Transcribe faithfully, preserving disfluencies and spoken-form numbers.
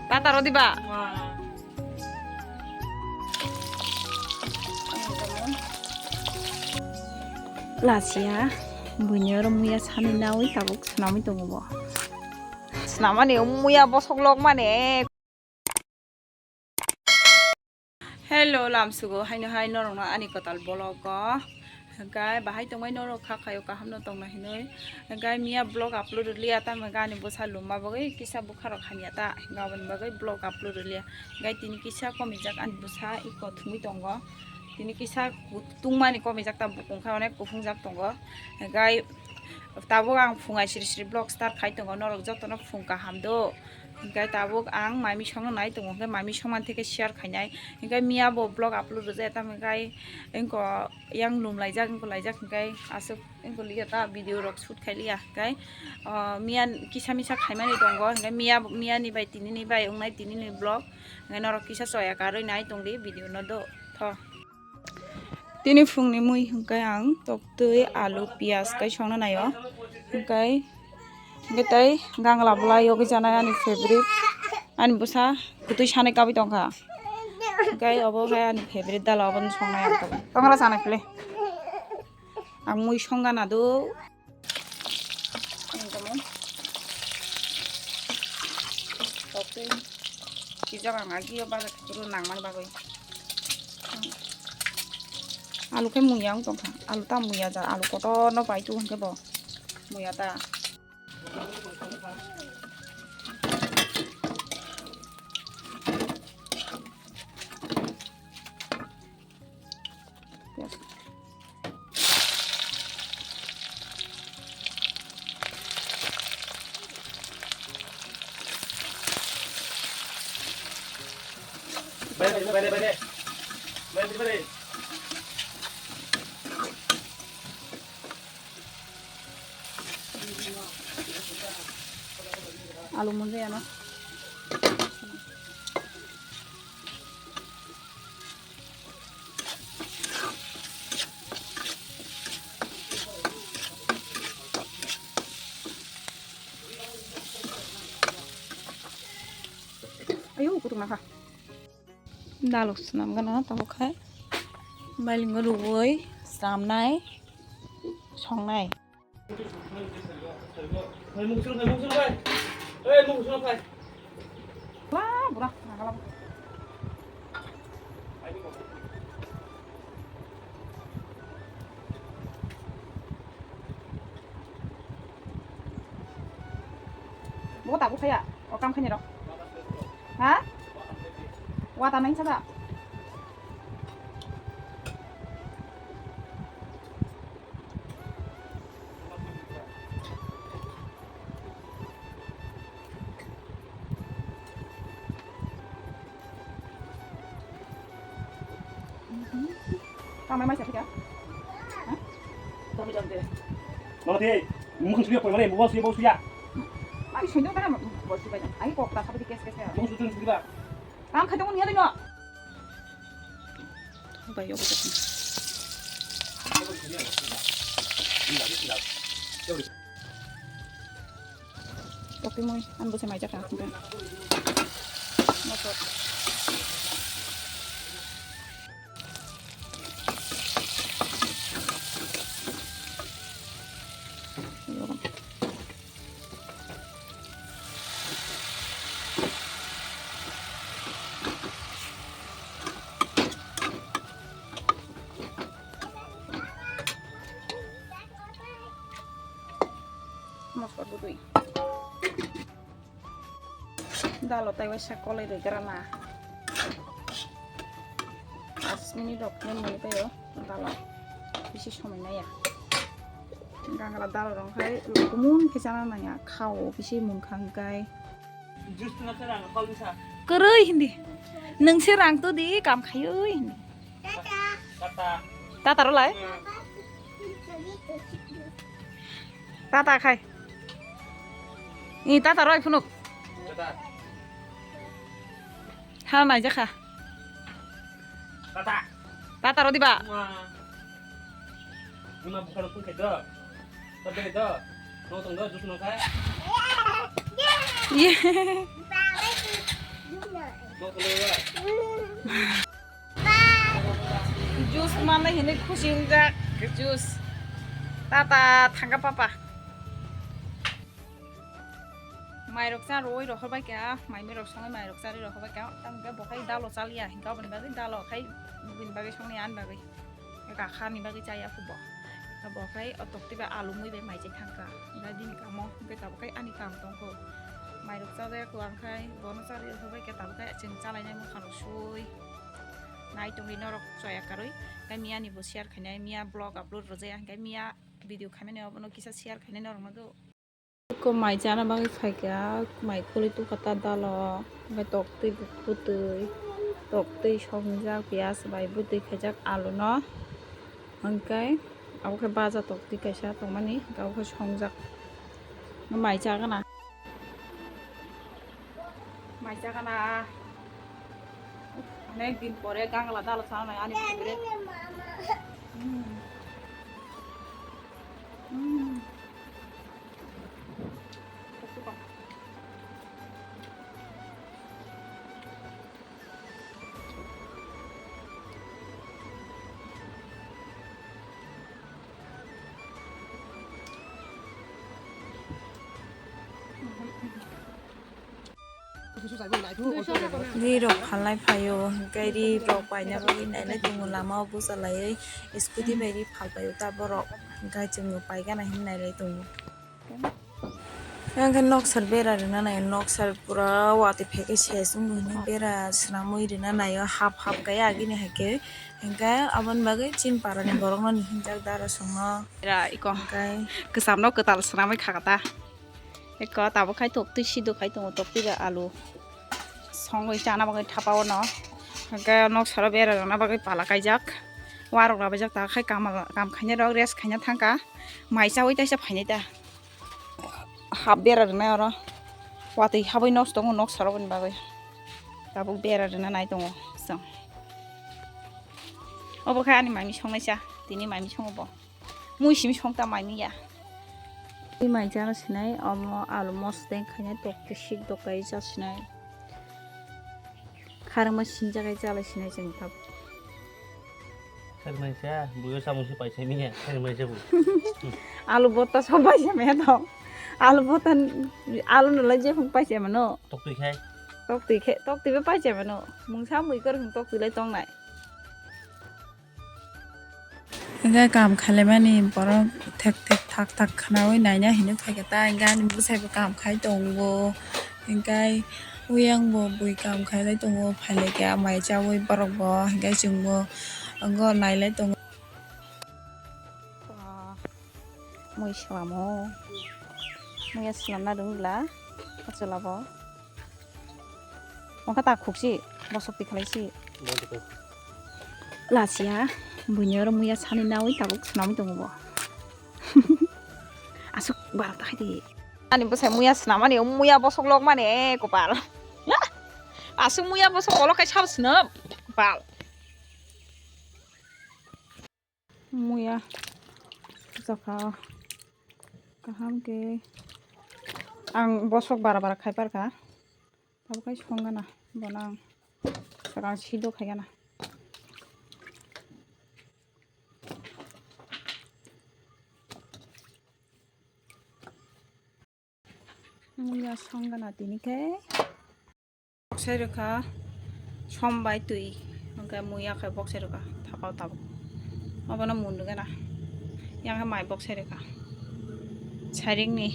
Tata rodi ba. Lasia, buini oro muya sani nawi tabuk swnamwi tongo bo. Swnamani muya bosok lok mani. Hello, lamsugo haino hai norokno ani kwtal vlog o. Hwnkhe bahai tongbai norok kha khayo kaham no tongna hinwi. Hwnkhe miya vlog upload rwliya tamo hwnkhe ani bwsa lumma bagwi kisa bwkha rok hamya ta hwnkhe aboni bagwi vlog upload rwliya. Hwnkhe tini kisa komijak ani bwsa iko thwngwi tongo. Tini kisa tungmani komijak ta bukung khe onek kuphungjak tongo. Hwnkhe tabuk ang phung ai siri siri vlog start khai tongo norok jotono phung kaham do. Hingkai tabuk ang mami songno nai tongo, hingkai mami songmani theke share khainai. Hingkai miya bo vlog upload rwjak, tamo hingkai engko yang lum laijak, engko laijak, hingkai aswk engko liya ta video rok shoot khai liya. Hingkai, ah, miya kisa misa khaimani tongo, hingkai miya, miya ni bai tini ni bai wngnai tini ni vlog. Hingkai norok kisa choya karwi nai tongdi video no do tho. Tini phungni mui hwnkhe ang toktwi, alu, piyaj kai songna naio. Hwnkhe, hwnkhe tei gangla bwlai yogwi janai ani favorite. Ani bwsa kwtwi sanai kabui tongkha. Hwnkhe obo hai ani favorite dala, obono songnai ang tabuk. Tongra sanai phile. Ang mui songna nadu. Ang tamo. Tokte. Kijak ang agi o bazar kuturu nangmani bagwi. Alu khe muya wng tongkha. Alu ta muya ja. Alu kotor no pai tu hwnkhe bo. Muya ta. Alu munjai ano. Ayo, kutung nakha. Dalok swnam gana tabuk khai. Mailingo rwui swnamnai, songnai. Wah, bura, nakala. Bo tabuk saya, o kam khaini rok. Ha? Wata nang sada. Tamo mai sa thika? Ha? Tamo jam de. Mama de, mukun suya poi mane, mukun suya, bau suya. Mai suya kana bau suya. Ai kok ta sabi kes kes ya. Mukun suya suya. Tam khai tong ni ya dino. Bai yo. Kopi moi, an bo se mai jaka. Motor. Moskor butui. Dalo tai waisa kolai rwi gra na. Pas minute rok nini mani paio dalo. Bisi somoi naya. Gangla dalo rong khai kumun khe chana naya. Khao bisi mungkha hwnkhe. Juice tuna khe rang kol bisa. Kwrwi hindi. Nungse rang to di kam khayoi hindi. Tata. Tata rw lai? Tata khai. Ni tata rw phunuk. Tata. Ha nai jakha. Tata. Tata rw diba? Ima bukan pun kedo. Tadi kita, no tunggu, jus no kai. Ye. No tunggu ya. Jus manai hini khusi wngjak, jus. Tata thangka papa. Mairok cha roi rohorbai kha, mai mirok songwi mairok charwi rohorbai kha, tamokhe bo khai dalo chaliya, hinkhe aboni bagwi dalo khai bini bagwi songni ani bagwi. Kakha ni bagwi chaya phubo. Abo khai o tokti bai alu mui bai mai chai thangkha. Hinkhe bini kamo hinkhe tabuk khai ani kam tongkho. Mairok chajaya kwang khai bono charwi rohorbai kha tabuk khai chwng chalainai mokha rok sui. Nai tongwi norok choya karwi. Hinkhe miya ni bo share khainai, miya vlog upload rwjaya hinkhe miya video khaimani obono kisa share khainai norok no do. Ko mai chana bagwi phaikha, mai khulwi tukha ta dalo, hwnkhe toktwi bwtwi, toktwi songjak piyaj bai bwtwi khaijak alu no, hwnkhe abo khe baja toktwi kaisa tongmani, abo khe songjak mai chagana. Mai chagana. Uff, onek din pore gangla dalo chana nai ani pore. Hmm. Hmm. Ri rok phalnai phaio, hwnkhe ri rok paina bagwi nailai tongo, lama o bwchalaiwi scooty bai ri phal paio ta borok, hwnkhe chwngno paigana hinwi nailai tongo. Hwnkhe noksar bera rwna nai, noksar pura watwi phai khe ses wngwi hinwi bera swnamwi rwna naio, hap hap khe agini hai khe, hwnkhe aboni bagwi chini parani borokno hinjak dara songno. Era iko hwnkhe kwchamno kwtal swnamwi khakata. Eko tabuk khai toktwi sido khai tongo, toktwi bai alu songwi chana bagwi thapa o no. Hwnkhe noksaro bera rwna bagwi pala kaijak. Warok labaijak ta khai kam, kam khainai rok rest khaina thangkha. Mai chawi taisa phainai ta. Hap bera rwnai oro. Watwi habwi nosto tongo noksaro boni bagwi. Tabuk bera rwna nai tongo chwng. Obo khai ani mami songnaisa. Tini mami songo bo. Mui simi songta mai miya. Twi mai chana sinai, omo alu mosodeng khainai, tok twi sik dokai cha sinai. Kharangma sinjak ai chalai sinai chwng tab. Kharmai cha, buyo samung se paisa miya, kharmai cha bu. Alu bota so paisa miya to. Alu bota, alu no lai jephang paisa mano. Tok twi khai. Tok twi khai, tok twi bo paisa mano. Mungsa mui kor tok twi lai tongnai. Hingke kam khalaimani borok thek thek thak thak khwnaui naina hinui phaikha ta, hingke ani bwsai bo kam khai tongo, hingke oyang bo bui kam khailai tongo, phailai khe amai chaui borok bo, hingke chwng bo wngo nailai tongo. Mui swlamo, muya swlamna rwngla, achwla bo. Wngkha ta khukchi, bosok tikhalai si. Lachia, buini oro muya sani naui tabuk swnamwi tongo bo. Aswk barata khai di. Ani bwsai muya swnamani, muya bosok lokmani, eh, kopal. Aswk muya bosok kolok khai sabo swnam, kopal. Muya jaka kaham khe ang bosok bara bara khai parkha, tabuk khai songana bono ang swkang sido khaigana. Muya songana tini khe. Boksai rwkha som bai twi, hwnkhe muya khe boksai rwkha thapao tabuk. Obono mun rwgana. Yang khe mai boksai rwkha. Sairingni.